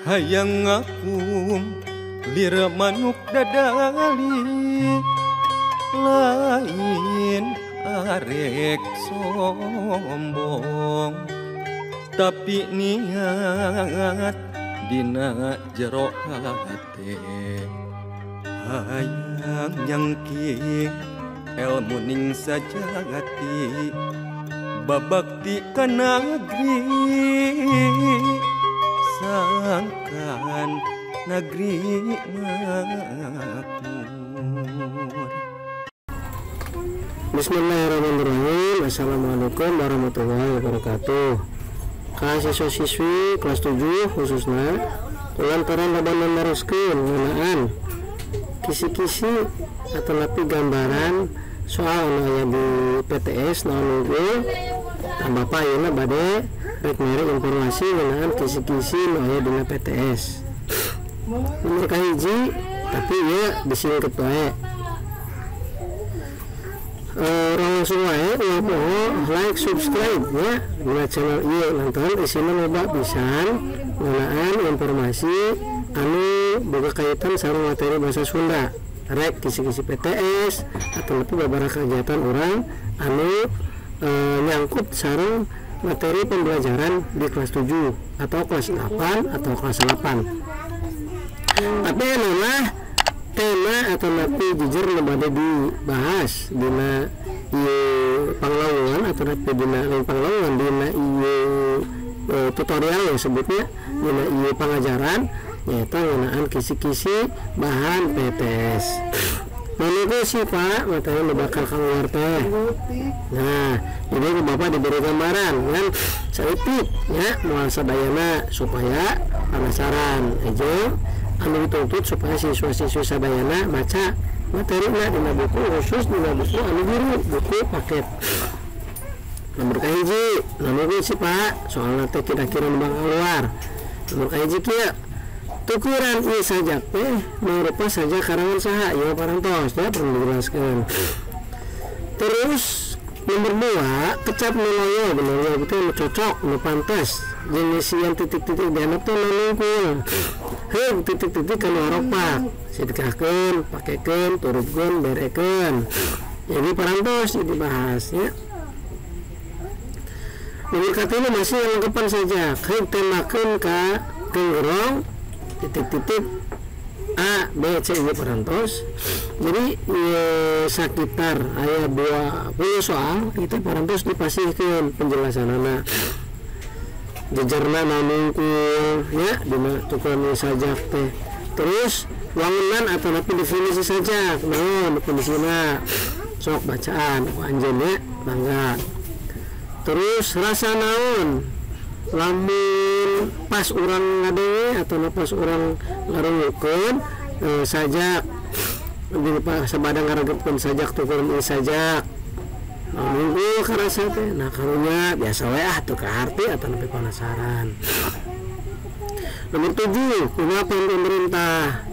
Hayang ngakum lir manuk dadali lain arek sombong tapi niat dina jero hate hayang nyangking elmu ning sajati babakti ka nagri sangkan negeri makmur. Bismillahirrahmanirrahim. Assalamualaikum warahmatullahi wabarakatuh. Ka siswa-siswi kelas 7 khususnya lantaran loba neruskeun ngeunaan kisi-kisi atau lebih gambaran soal anu aya di PTS naon unggul. Tah Bapak ayeuna bade rek mere informasi ngeunaan kisi-kisi nu aya dina PTS. Nomor kahiji tapi ieu disingkat wae. Urang langsung wae ulah poho like subscribe ya dina channel ieu lantaran isina loba pisan ngeunaan informasi anu boga kaitan sareng materi bahasa Sunda rek kisi-kisi PTS atau lebih beberapa kegiatan orang anu nyangkut sareng materi pembelajaran di kelas 7 atau kelas 8 atau kelas 8. Tapi adalah tema atau napi jujur nu bade dibahas dina ieu panglawungan atau napi dina lain panglawungan dina ieu tutorial ya sebutnya dina ieu pangajaran yaitu ngeunaan kisi-kisi bahan PTS. Menunggu sih Pak materi nu bakal keluar teh. Nah, jadi ku Bapak diberi gambaran kan saeutik ya moal sadayana supaya penasaran aja anu dituntut supaya siswa-siswi sadayana maca materina dina buku khusus dina buku anu biru buku paket. Nomor kahiji, nomor sih Pak, soalna teh kira-kira nu bakal keluar. Nomor kahiji kieu. Tukuran ieu sajak teh mangrupa sajak karangan saha ieu parantos ya perlu dijelaskan. Terus nomor 2 kecap nu loyo bener ya itu nu cocok nu pantas jeung ngisian titik-titik dihandap teh nu nungkul. Heug titik-titik kanu aropak sedekahkeun pakekeun turupkeun berekeun. Jadi parantos dibahas ya. Nomor katilu masih lengkepan sajak heug temakeun ka genggerong titik-titik A, B, C ini parantos. Jadi sekitar aya 20 soal itu parantos dipasihkeun penjelasanana. Jejerna naon nungkul ya dina tukuran sajak teh. Terus wangunan atau napi definisi sajak naon definisina sok bacaan ku anjeun ya mangga. Terus rasa naon lamun pas urang ngadenge atau pas urang ngarungukeun sajak sabada ngaregepkeun sajak tukuran ieu sajak nunggu karasa teh nah karunya biasa we ah teu kaharti atau nepi penasaran. Nomor 7 kumaha pemerintah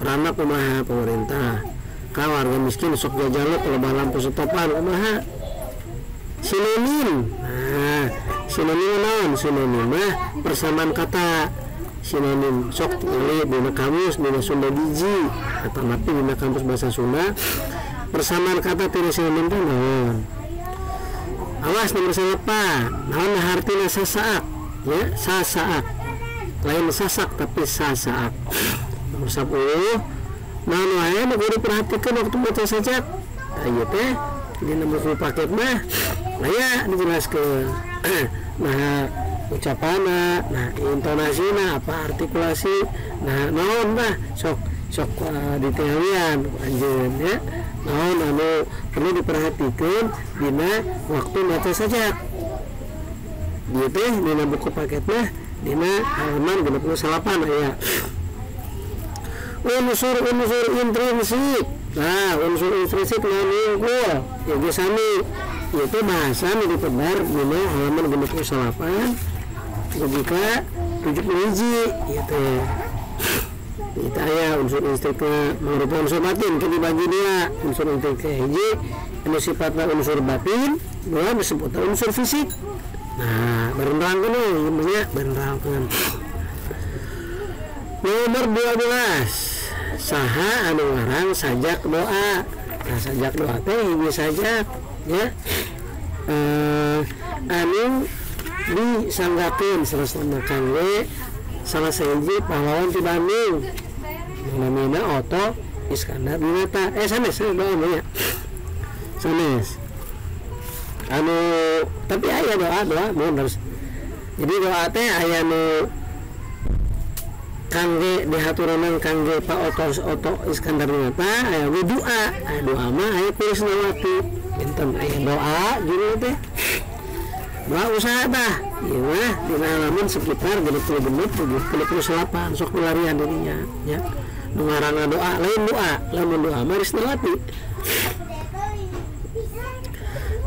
peranna kumaha pemerintah ka warga miskin sok jajaluk loba lampu setopan kumaha sinonim. Nah, sinonim naon? Sinonim mah persamaan kata. Sinonim sok ini dina kamus dina Sunda biji atau napi dina kamus bahasa Sunda persamaan kata tina sinonim teh naon? Awas nomor 8 naon hartina sasaak ya sasaak lain sasak tapi sasaak. Nomor 10 naon wae nu kudu diperhatikeun waktu maca sajak. Tah ieu teh dina buku paket mah aya dijelaskeun. Nah ucapanna, nah intonasina, apa artikulasi, nah naon bah sok sok ditinggalian anjeun ya. Naon anu perlu diperhatikan dina waktu maca sajak. Ieu teh dina buku paket mah dina halaman 68 aya. Unsur-unsur intrinsik. Nah, unsur intrinsik naon unggul ya geus sami. Yaitu bahasa nu ditebar dina halaman 68 dugi ka 71 ieu teh. Itu aya unsur intrinsik mangrupa unsur batin ke dibagi dua unsur intrinsik hiji anu sifatna unsur batin dua disebutna unsur fisik. Nah, bareng nerangkeun we ieu nya bareng nerangkeun. Nomor 12, saha anu ngarang sajak doa. Nah, sajak doa teh hiji sajak ya, anu disanggakeun salah kangge salah sahiji pahlawan ti Bandung namina Otto Iskandar Dinata. Sanes doa mah ya, sanes anu tapi aya doa mun harus. Jadi doa teh aya nu kangge dihaturanan kangge Pak Otto Iskandar Dinata, aya we doa, aya doa mah aya Kurisnawati. Benten aya doa judul teh doa usaha tah ieu mah dina halaman sekitar 66 38 sok milarian dirinya ya. Nu ngaranna doa lain doa, lamun doa mah Risnawati.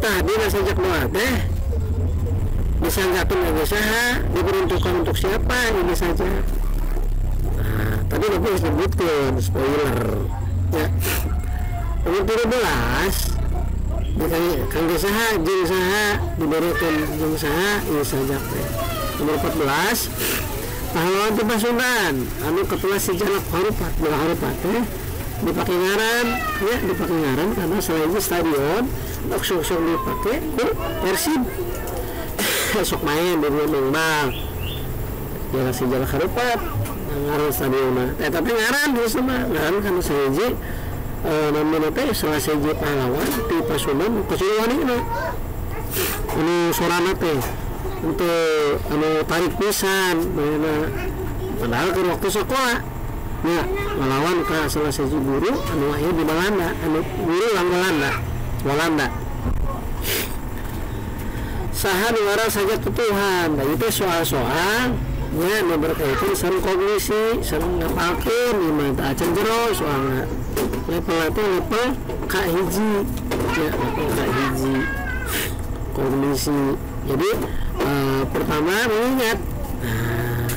Tah dina sajak doa teh disanggakeun kangge saha, diperuntukkan untuk siapa ini saja. Nah, tadi bapak sebutkan spoiler ya. Nomor 13 kangge saha jeung saha diberikan jeung saha ieu sajak teh. Nomor 14 pahlawan ti Pasundan anu ketua Sejarah Harupat, bola Harupat teh dipake ngaran ya, dipake ngaran karena selain di stadion sok-sok dipake ku Persib. Sok main di mengbal ya Sejarah Harupat ngaran stadion teh, tapi ngaran geus mah ngaran kana sahiji namina teh salah sahiji pahlawan ti Pasundan Kasuwanina anu sorana teh untuk anu tarik pisan mainna padahal keur waktu sekolah ya ngelawan ka salah sahiji guru anu aya di Belanda, anu guru lang Walanda. Saha nu ngaran sajak Tuhan. Nah, itu soal-soal ya nu berkaitan sareng kognisi, sareng ngapalkeun ieu mah teu acan jero soalna. Level teh level K1 ya, level K1 kognisi. Jadi pertama mengingat. Nah,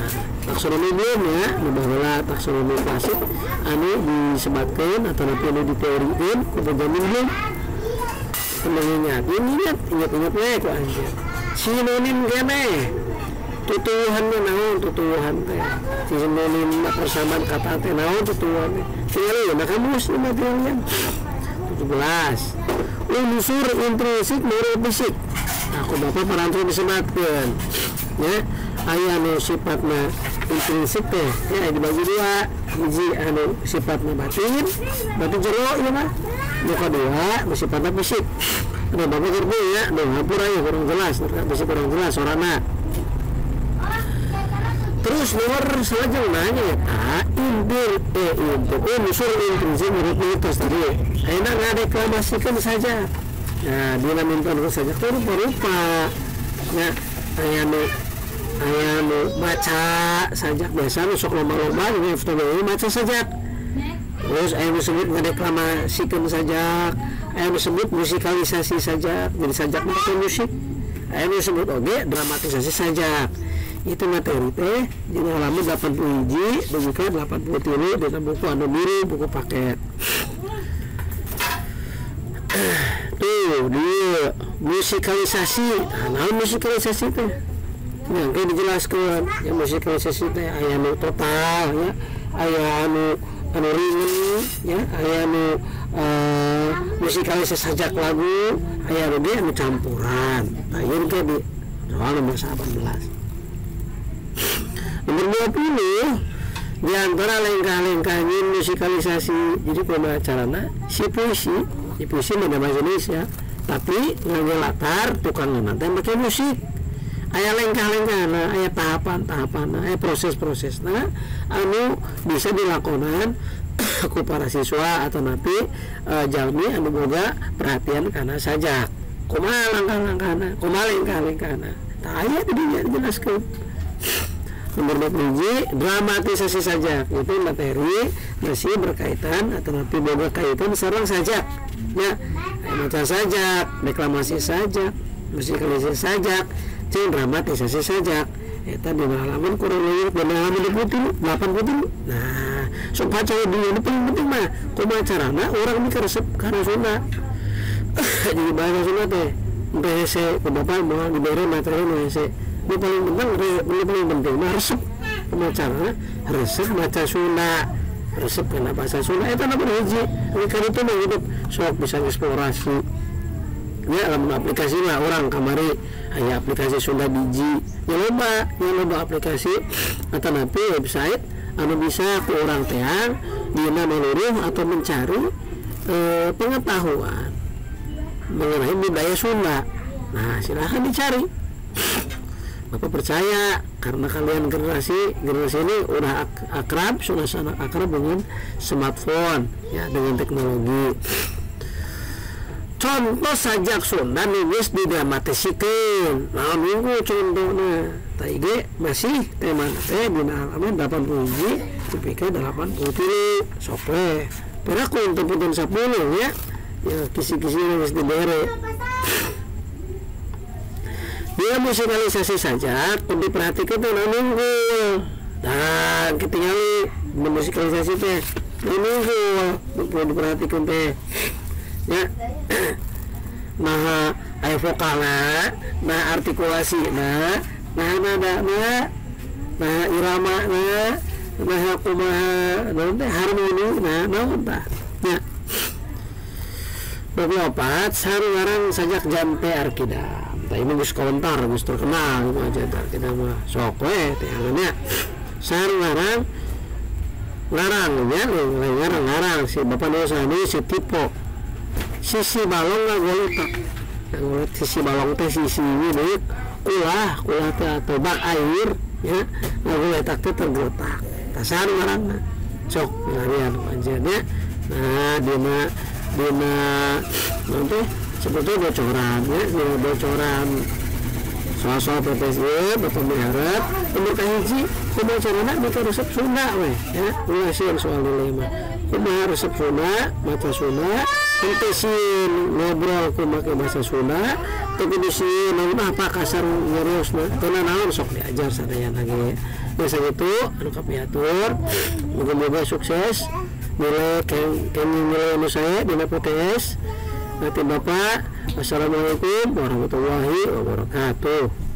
taksonomi belum ya, nu baheula taksonomi klasik anu disebatkeun atau nanti anu diteorikeun ku Benjamin Bloom. Mengingat, ingat, ingat-ingat we ku anjeun. Sinonim keneh. Tutuwuhan teh naon tutuwuhan teh. Sinonim persamaan kata teh naon tutuwuhan teh. Tinggal na kamus ieu mah tinggal. 17. Unsur intrinsik neurofisik. Nah, ku bapak parantos disebatkeun. Ya, aya anu sifatna intrinsik teh ya dibagi dua. Hiji anu sifatna batin, batin jero ieu mah. Nu kadua nu sifatna fisik. Aduh bapak ngerti ya, aduh hampura ya kurang jelas, masih kurang jelas sorana. Terus nomor selanjutnya nanya unsur intrinsik menurut tadi. Ayeuna ngadeklamasikan saja. Nah, dina minta saja teh rupa-rupa. Ya, aya nu baca sajak biasa nu sok lomba-lomba di FTB baca sajak. Terus aya nu sebut ngadeklamasikan sajak, aya nu sebut musikalisasi sajak, jadi sajak pakai musik. Aya nu sebut oge dramatisasi sajak. Itu materi teh dina halaman 81 dugi ka 83 dina buku anu biru buku paket. Tuh dia musikalisasi. Nah, naon musikalisasi teh? Nah, kayak dijelaskan ya musikalisasi teh aya nu total ya, aya anu ringan ya, aya anu musikalisasi sajak lagu, aya anu ge anu campuran. Nah, ieu ge di soal nomor 18. Nomor 20 di antara lengkah-lengkahnya musikalisasi. Jadi kumaha carana si puisi mah bahasa Indonesia, tapi ngangge latar tukangna teh make musik. Aya lengkah-lengkahna, aya tahapan-tahapanna, aya proses-prosesna anu bisa dilakonan ku para siswa atau napi jalmi anu boga perhatian kana sajak. Kumaha langkah-langkahna, kumaha lengkah-lengkahna. Tah aya di dinya dijelaskeun. Nomor 20 dramatisasi sajak. Itu materi masih berkaitan atau nanti boga kaitan sareng sajak. Ya, maca sajak, deklamasi sajak, musikalisasi sajak, jeung dramatisasi sajak. Eta di halaman kurang lebih di halaman 83. Nah, sok baca di ini paling penting mah kumaha carana urang mikir resep kana Sunda. Jadi bahasa Sunda teh hese ku bapak moal dibere materi nu hese. Nu paling penting mah resep. Kumaha carana resep maca Sunda, resep kana bahasa Sunda eta nomor hiji. Kan itu mah hidup sok bisa eksplorasi. Ya lamun aplikasi lah orang kamari aya aplikasi Sunda Biji. Ya loba aplikasi atanapi website anu bisa ku urang teang dina meluruh atau mencari pengetahuan mengenai budaya Sunda. Nah, silahkan dicari. Bapak percaya karena kalian generasi ini udah akrab, sudah sangat akrab dengan smartphone, ya, dengan teknologi. Contoh sajak Sunda nu geus didramatisikeun. Nah, minggu contohna. Tah masih tema teh dina halaman 81 tepi ka 83. Sok we. Piraku untuk punten 10 ya. Ya kisi-kisi geus dibere. Dia musikalisasi saja kudu diperhatikan teh nunggul. Dan ketinggalan musikalisasi teh nunggul perlu diperhatikan teh. Ya. Nah, aya vokalna, nah artikulasina, nah nadana, nah iramana, nah kumaha, naon teh harmoni, nah naon tah. Ya. 24 sareng sajak jampe arkidam. Tah ini geus komentar, geus terkenal gitu aja tah kita mah sok we teh nya. Sareng ngarang nya, ngarang si bapak nulis si tipo. Sisi balong ngagoletak. Ngagoletak sisi balong teh sisi ini kulah teh atau bak air ya ngagoletak teh tergeletak. Tah sareng ngarangna. Sok milarian anjeun nya. Nah, dina nanti sebetulnya bocoran ya, bocoran soal-soal PPSI bapak miharap nomor kahiji kumaha carana bika resep Sunda we ya, ulah sieun soal nilai mah kumaha resep Sunda, maca Sunda, henteu sieun ngobrol kumaha bahasa Sunda, teu kudu sieun naon apa kasar nyariosna, teu naon sok diajar sadayana ge. Biasa gitu anu kapihatur, muga-muga sukses nilai nilai anu saya dina PTS. Nanti Bapak, wassalamualaikum warahmatullahi wabarakatuh.